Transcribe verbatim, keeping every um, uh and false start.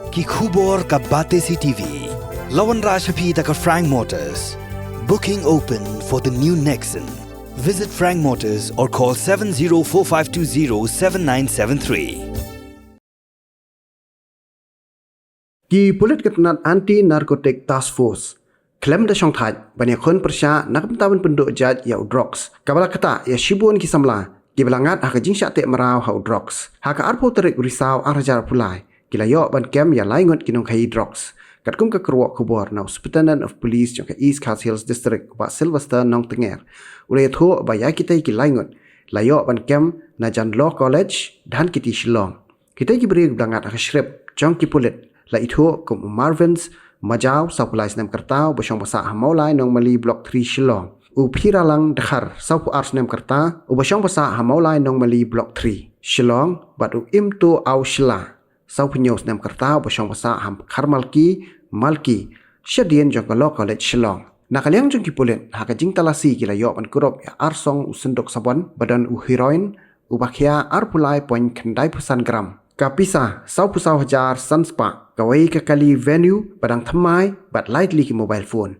Ki khubor ka Batesi TV. La wanrah sha phi da ka Frank Motors. Booking open for the new Nexon. Visit Frank Motors or call seven zero four five two zero seven nine seven three. Ki pulit ka tnat Anti Narcotic Task Force khlem da shongthait ban ïakhun pyrshah na ka bynta ban pynduh jait ïa u drugs, kaba la ktah ïa shibun ki samla kiba la ngat ha ka jingshah teh mraw ha u drugs. Ha ka arphew tarik u Risaw ar hajar arphew lai ki la ïoh ban kem ïa lai ngut ki nongkhaïi drugs. Katkum ka kyrwoh khubor na u Superintendent of Police jong ka East Khasi Hills District, u Bah Sylvester Nongtnger, u la ïathuh ba ïa kitei ki lai ngut la ïoh ban kem na jan Law College, Dhankheti, Shillong. Kitei ki briew ba la ngat ha ka shrip jong ki pulit la ithuh kum u Marvins Majaw, sawphew lai snem ka rta, uba shong ba sah ha Mawlai Nongmali, Block three, Shillong. U Phiralang Dkhar, sawphew ar snem ka rta, uba shong ba sah ha Mawlai Nongmali, Block three, Shillong, bad u Imto Aw Shylla, sawphew hynñiew snem ka rta, uba shong ba sah ha Kharmalki, Malki, shadien jong ka Law College, Shillong. Na ka liang jong ki pulit, ha ka jingtalasi ki la ïoh ban kurup ïa ar song u synduk sabon ba don u heroin uba khia arphew lai point khyndai phew san gram, ka pisa sawphew saw hajar san spah, kawei ka kali Venue ba dang thymmai, bad lai tylli ki mobile phone.